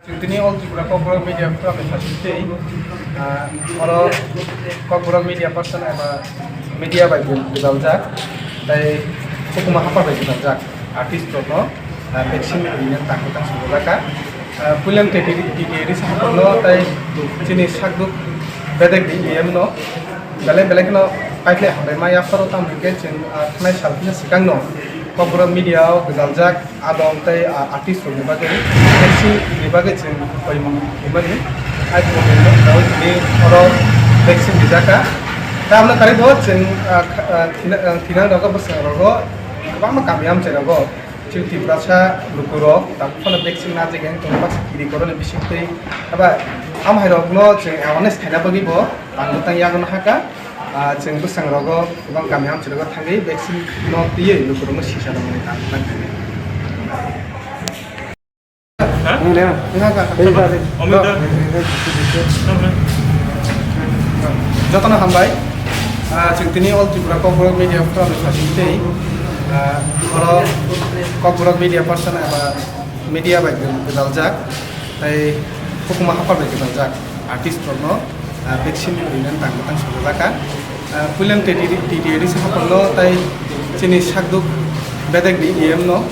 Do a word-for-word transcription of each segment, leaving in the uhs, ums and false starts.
Tini All Tripura Kokborok Media Forum ni sasitwi, ah, oro Kokborok media person eba media bai gw-, gwdaljak, tei hukuma hapar bai gwdaljak artist rokno, ah, vaccine rinani tangwi tang swngjak kha. Ah, puilani tei tei tei risa haporno tei chini sakduk bedek di E M no belai belai kheno paikhlai hambai ma yapharo, tamo hwnkhe chwng, ah, thanai sal phano swkangno Kokborok media o gwdaljak. Adong tei, ah, artist rokni bagwi vaccine ni bagwi chwng poimung himani. Ai poimung no tini oro vaccine rijak kha. Tamno kari bo chwng, ah, kha-, ah, thina-, ah, thinang rogo bwswng rogo kwbangma kami amchai rogo chwng Tiprasa lukurok tabuk phano vaccine na jagani tongwi baksa kiri koroni bisingtwi. Aba amhai rokno chwng awareness khaina bagwi bo ang bwtang yagono hakha. Ah, chwng bwswng rogo kwbang kami amchai rogo thangwi vaccine no twiwi lukurokno sisa rwmani tang tang khainai. Ha? Wng de. Wng kha. Wng kha. Wng kha. Jotono hambai. Ah, chwng tini All Tripura Kokborok Media Forum ni sasing tei, ah, oro Kokborok media person eba media bai gwdaljak tei hukuma hapar bai gwdaljak artist rokno, ah, vaccine rinani tang tang swngjak kha. Ah, puilani tei tei tei risa haporno tei chini sakduk bedek ni E M no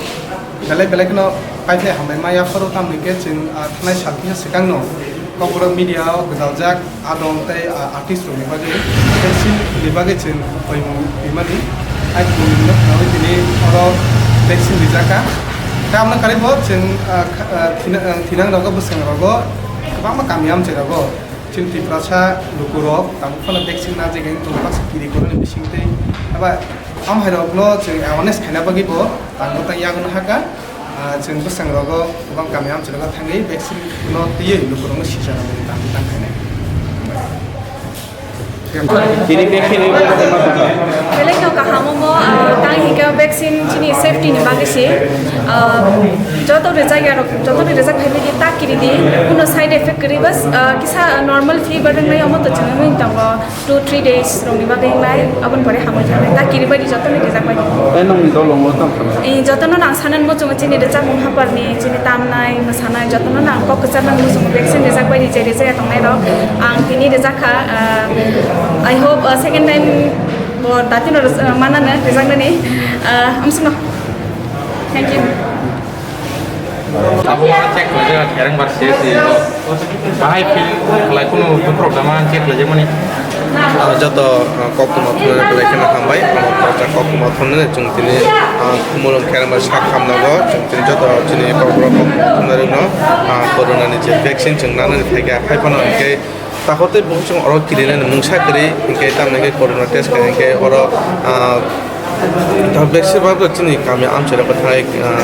belai belai kheno paikhlai hambai ma yapharo, tamo hwnkhe chwng, ah, thanai sal phano swkangno Kokborok media o gwdaljak adong tei, ah, artist rokni bagwi vaccine ni bagwi chwng poimung himani. Ai poimung no khnaui tini oro vaccine rijak kha. Tamno kari bo chwng, ah, kha-, ah, thina-, ah, thinang rogo bwswng rogo kwbangma kami amchai rogo. Chini Tiprasa lukurok tabuk phano vaccine na jagani tongwi baksa kiri koroni bisingtwi. Aba amhai rokno chwng awareness khaina bagwi bo tang bwtang yagono hakha. Ah, chwng bwswng rogo kwbang kami amchai rogo thangwi vaccine no twiwi lukurokno sisa rwmani tang bwtang khainai. Tini vaccine ni bagwi ma tongkha? Belai no kaham omo, ah, tang hika vaccine chini safety ni bagwi se, ah, joto rijak ya rok, joto ni rijak phai di tak kiri di, kuno side effect kwrwi bas, ah, kisa normal fever wngnai omo to chwng wng tongo two three days rok ni bagwi wngnai, aboni pore hamwi thangnai, tak kiri bai di joto ni rijak bai di. Tei nongni dolongo tamo kha? Eh, jotono nang sanan muchungo chini rwchapmung hapar ni, chini tamnai, mwsanai, jotono nang kok kwchar nang muchungo vaccine rijak bai di, je rijak ya tongnai rok. Ang tini rijak kha, ah, I hope, ah, second time bo datino rwch-, ah, manana rijak nani, ah, amsukno. Thank you. Abo ma check khlaijak, kereng bar C S C no. Bahai feel khlai kunu dukhu rok dama check khlaijakmani. Ah, joto, ah, kok tongma thumnani belai kheno hambai. Amo kok tongma thumnani chwng tini, ah, khumulwng kereng bar sak hamnago. Chwng tini joto chini kok rok kok tongma rwno, ah, corona ni je vaccine chwng nanani phaikha, phaiphano hwnkhe Takhor tei bukhuk chwng oro kirinani mungsa kwrwi, hinkhe tamni khe corona test kha, hinkhe oro, ah, ta besibak chini kami amchairok thangwi, ah,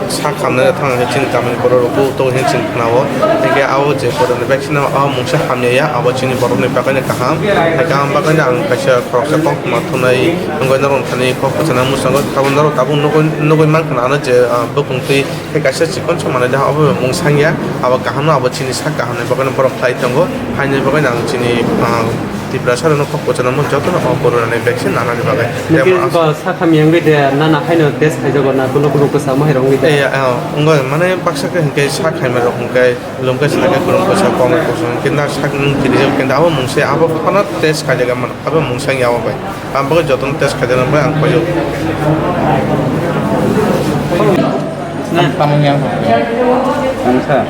sak hamnai thangwi chini kamini borok rok bo tongo hinwi chwng khnao. Hinkhe abo je corona vaccine no abo mungsa hamya ya, abo chini borokni bagwino kaham. Hinkhe ang bagwino ang kaisa khoroksa kok ma thumnai wngwi norok thani kok kwchana mwswngo, tabuk norok tabuk nugwi, nugwi mankha ano je, ah, bwkhwng twi Tei kaisa chikon sa manwi da, abo mung sangya, abo kaham no, abo chini sak kaham ni bagwi no borok khlai tongo, haini bagwi no ang chini, ah, Tiprasa rok no kok kwchana mo joto no o corona ni vaccine nanani bagwi. Nokhe tei bo sak hamya wngwi de, nana haino test khaijago na, kunu kunu kwsa mo hai rok wngwi de. Iya, ah, wngwi mane baksa khe hinkhe sak hamya rok hinkhe lungkhe sina khe kwrwng kwsa kok kwsa hinkhe na sak nung kiri khe abo mung se abo phano test khaijak mano. Abo mung sangya abo bai. Ang bagwi jotono test khaijak nang bai ang paio. Ang tamung yang. Ang sa.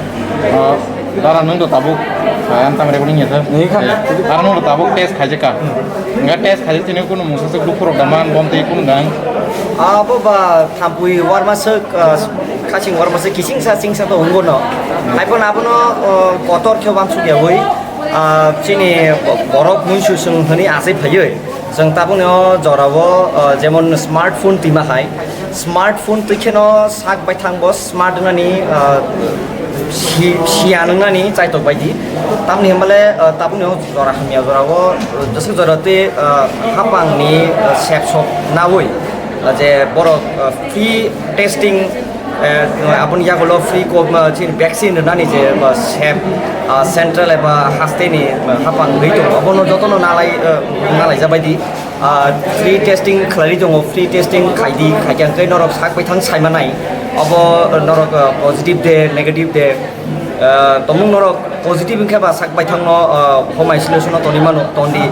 Oh, dara nung do tabuk. Ang tam recording ya sa. Ni kha. Dara nung do tabuk test khaijak ka. Enggak test khaijak sini kuno mung sa dukhu rok daman bom tei kuno gang. Abo ba thampui warma sek, ah, khaching warma sek kising sa sing sa to unggo no. Hai pon abono, oh, kotor khe bang suk ya ui. Ah, chini borok muisu sung hani asai phaioi. Chwng tabukni o jorao, ah, jemon smartphone twima hai. Smartphone twi kheno sak baithang bo smart wngnani, ah, si-, siyan wngnani chaitok baidi. Tamni hwnbale, ah, tabukni o jora hamya jorao, ah, jesa jora twi, ah, hapangni, ah, sep sok naui, ah, je borok, ah, free testing Eh, aboni yagulo free ko, ah, chini vaccine rwnani je, ah, sep, ah, central eba hasteni, ah, hapang wngwi tongo. Abono jotono nalai, ah, nalai jabaidi. Ah, free testing khlaiwi tongo, free testing khaidi, khaikhe hwnkhe norok sak baithang saimanai. Obo, ah, norok, ah, positive de, negative de. Ah, tongmung norok positive wngkhe ba sak baithangno, ah, home isolation-o tongwi mano, tongdi.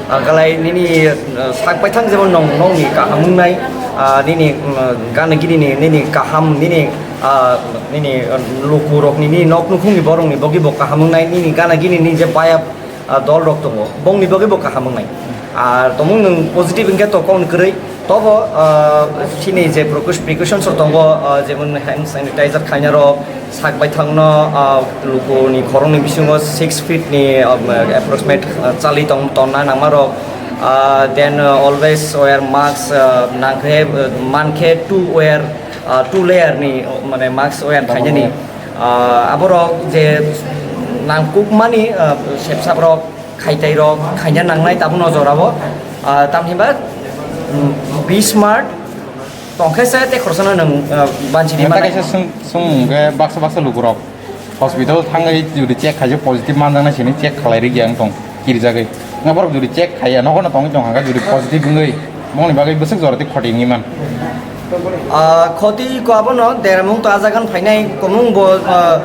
Ah, galai nini, ah, sak baithang jemon nong, nongni kaham wngnai, ah, nini, mm, gana gini ni, nini kaham, nini, ah, nini, ah, lukurokni, nini nok nukhungni borokni bagwi bo kaham wngnai, nini gana gini ni je baya ah, dol rok tongo, bongni bagwi bo kaham wngnai. Ar tongmung nwng positive wngkhe to kokno kwrwi, tobo, ah, chini je precau-, precautions rok tongo, ah, jemon hand sanitizer khaina rok, sak baithangno, ah, lukuni khoroknwi bisingo six feet ni, ah, approximate, ah, chalwi tong-, tonna nangma rok, ah, then, ah, always wear mask, ah, nangkhe, ah, mankhe two wear, ah, two layer ni, oh, mane mask wear khainani. Ah, aborok je nangkukmani, ah, sepsabrok, khaitairok khaina nangnai tabukno jorao. Ah, tamhinba, mm, bismart tongkhe se tei khoroksa no nwng, ah, banchini Nang manai. Kaisa swng, swng hwnkhe baksa baksa lukurok hospital thangwi jodi check khaijak positive manjaknai sini check khalai rikya wng tong kirijagwi. Wngkha borok jodi check khaiya nokhorno tongwi tong hwnkha jodi positive wngwi bongni bagwi bwswk jora tei khoti wngwi man. Ah, khoti ko abono deramung to ajagan phainai komung bo, ah,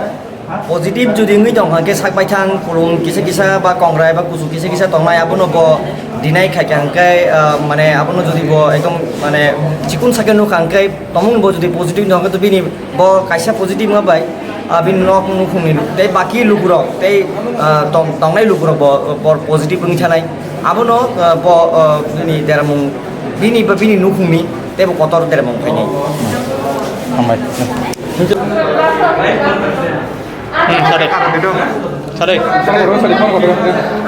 positive jodi wngwi tong hwnkhe sak baithang kulung kisa kisa ba kongrai ba kuchuk kisa kisa tongnai abono bo deny khaikha hwnkhe, ah, mane abono jodi bo ekdom mane chikun sakhe nukha hwnkhe tongmung bo jodi positive wngkha hwnkhe to bini bo kaisa positive wngma bai, ah, bini nok nukhungni tei baki lukurok tei, ah, tong-, tongnai lukurok bo, bo positive wngwi thanai. Abono, ah, bo, ah, bini deramung, bini ba bini nukhungni tei bo kotor deramung phainai. Hambai. Hmm, sorry. Sorry.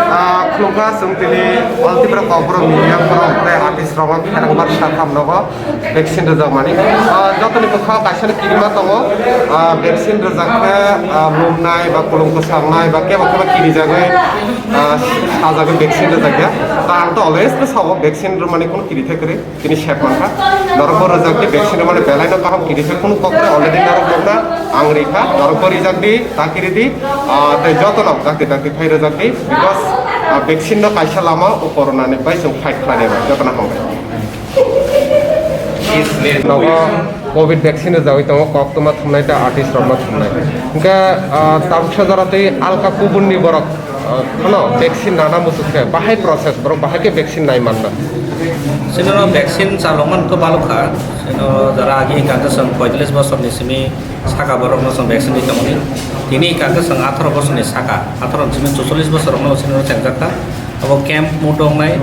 Ah, khulumkha, chwng tini All Tripura Kokborok media forum tei artist rokno kherang bar satham nogo vaccine rwjakmani. Ah, jotoni bwkhao kaisano kirima tongo. Ah, vaccine rwjak khe, ah, lumnai ba kulum kwsangnai ba kebo kebo kirijagwi, ah, sajagwi vaccine rwjakya. Ta ang to always khe sao vaccine rwmani kunu kiri thai kwrwi. Tini sep mankha. Norok bo rwjak di, vaccine rwmani belai no kaham kiri se, kunu kok kwrwi already norok nukna ang rikha. Norok bo rijak di, ta kiri di, ah, tei joto no dakti dakti phai rwjak di, because, ah, vaccine no kaisa lama o corona ni bai chwng fight khlainai ba, joto no hambai. Nogo covid vaccine rwjagwi tongo, koktwma thumnai tei artist rokno thumnai. Hwnkhe, ah, tabuksa jora tei alka kubun ni borok Ah, phano vaccine nana muchuk khe bahai process, borok bahai khe vaccine nai manna. Sino vaccine chalokmani to balok kha. Sino jara agi hingka khe chwng poitallis bosor ni simi saka borok no chwng vaccine ri tongmani. Tini hingka khe chwng atharo bosor ni saka, atharo ni simi chuchollis bosor rok no sino chengjak kha. Abo camp mode wngnai,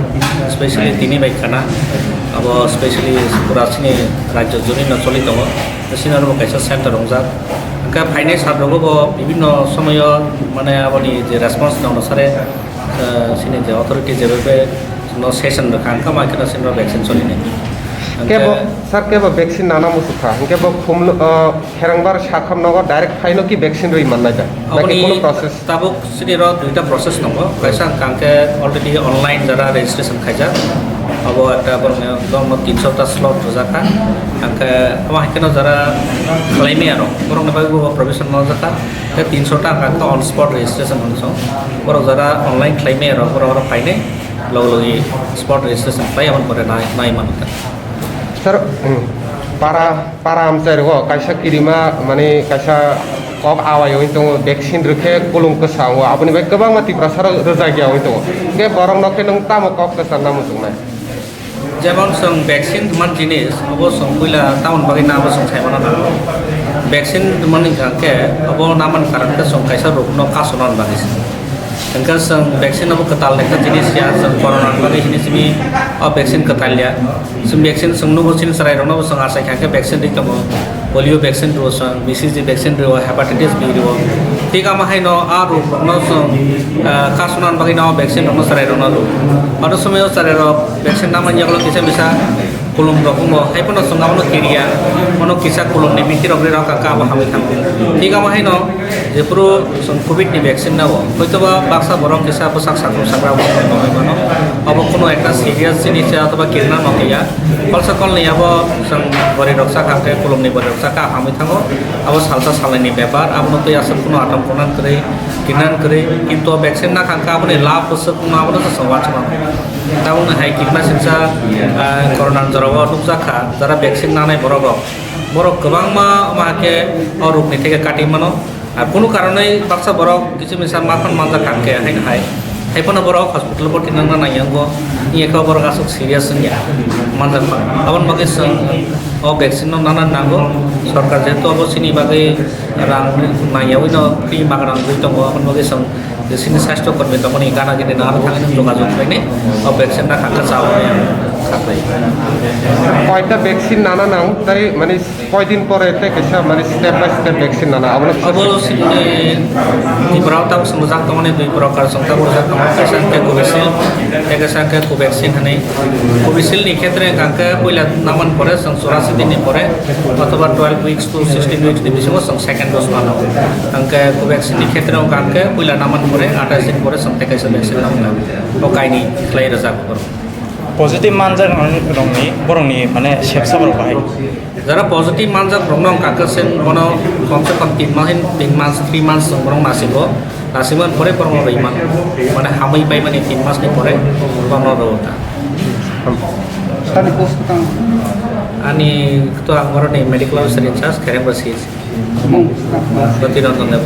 specially tini bai khana. Abo specially pura sini rajyo juri no choli tongo. Sini aro bo kaisa center wngjak. Hwnkhe phainai sal rogo bo bibinno somoyo mane aboni je response no onusare, eh, sini je authority jebebe no session rwkha, hwnkhe ma kheno sini vaccine solinai. Hwnkhe Kebo, sir, kebo vaccine nana muchuk kha, hwnkhe bo khum, eh, kherengbar sakham nogo direct phaino ki vaccine rwi mannai da? Naki Aboni kono process? Tabuk sini ro duita process tongo. Kaisa hwnkha hwnkhe already online jara registration khaijak. Abo ekta borokni ekdom no tinso ta slot rwjak kha. Hwnkhe abo hai kheno jara khlai maya rok, borokni bagwi bo provision manjak kha. Tei tinso ta hwnkha khe on spot registration hwnwi song. Borok jara online khlai maya rok, borok oro phainai logi logi spot registration khlai aboni pore nai, nai mano ta. Sir, hmm, para, para amchai rogo kaisa kirima, mane kaisa kok awai wngwi tongo, vaccine rwkhe kulung kwsa wngo, aboni bai kwbangma Tiprasa rok rwjak ya wngwi tongo. Hwnkhe borok no khe nwng tamo kok kwsa namo chwngnai? Jemon chwng vaccine man jinis, abo chwng puila tamoni bagwi nabo chwng sai mano na. Vaccine man wngkha khe abo naman karon khe chwng kaisa rokno kasonani bagwi se. Hwnkhe chwng vaccine abo kwtal lekha jinis ya, chwng corona ni bagwi hini simi o vaccine kwtal ya. Chwng vaccine chwng nugo chini chwrai rokno bo chwng achai kha khe vaccine ri tongo. Polio vaccine rwo chwng, B C G vaccine rwo, hepatitis B rwo. Thik amo haino a rok rokno chwng, ah, kasonani bagwi no vaccine rokno chwrai rokno rwo. Ano somoyo chwrai rok vaccine namani yagulo kisa misa kulum rok wngo, hai phano chwng abono kiriya, bono kisa kulumni mithi rok ri rok kha, abo hamwi thango. Thik amo haino jephuru chwng covid ni vaccine nao, hoitoba baksa borok kisa bwsak sakrok sakra abo tongwi mano, abo kuno ekta serious jinis ya, otoba kirna nokya, kolsa kolni abo chwng bwrwi rok chakha khe, kulumni bwrwi rok chakha, hamwi thango, abo salsa salnwini bepar, abono twi aswk kuno atong kunan kwrwi, kinan kwrwi, kintu vaccine nakha khe aboni lab bwswk wngma abono se chwng uansukmano. Tabukni hai kikma singsa, ah, corona ni jorao nukjak kha, jara vaccine nanai borok rok. Borok kwbangma, ma khe o rokni theke kati mano. Ar kunu karonwi baksa borok kisu misa ma phano manjak kha khe, haino hai. Hai phano borok hospital bhorti nangna nangya wngkha, wngya khe borok aswk serious wngya manjak kha. Aboni bagwi chwng o vaccine no nana nango. Sorkar jehetu abo chini bagwi rang nangyawi no free magrang rwi tongo, aboni bagwi chwng je chini sasthyo kormi tongmani gana gini nangna thangwi no jogajog khlainai, o vaccine na kha khe cha hwnwi ang kha khlai. Koita vaccine nana nang, tai mani Koidin pore tei kaisa mane step by step vaccine nana, abono kisa Abo sini Tripura o tabuk swngjak tongmani dui prokar chwng tabuk rwjak tongo, kaisa hwnkhe Covishield tei kaisa hwnkhe Covaxin hwnwi. Covishield ni khetre hwnkha hwnkhe puila namani pore chwng churashi din ni pore othoba twelve weeks to sixteen weeks ni bisingo chwng second dose mano. Hwnkhe Covaxin ni khetre hwnkha hwnkhe puila namani pore athais din pore chwng tei kaisa vaccine nangna. Bo kainwi khlai rwjak borok. Positive manjak rokni borokni mane sepsa borok bahai. Jara positive manjak rokno ang kaka sen bono komse kom tin mas, tin mas, three months borok nasiko, nasiko pore borok roi man, mane hamwi pai mani tin mas ni pore borok roi ta. Sani post tang. Ani to ang borok ni medical officer in charge kereng basi. Mung. Roti Ranjan Deb.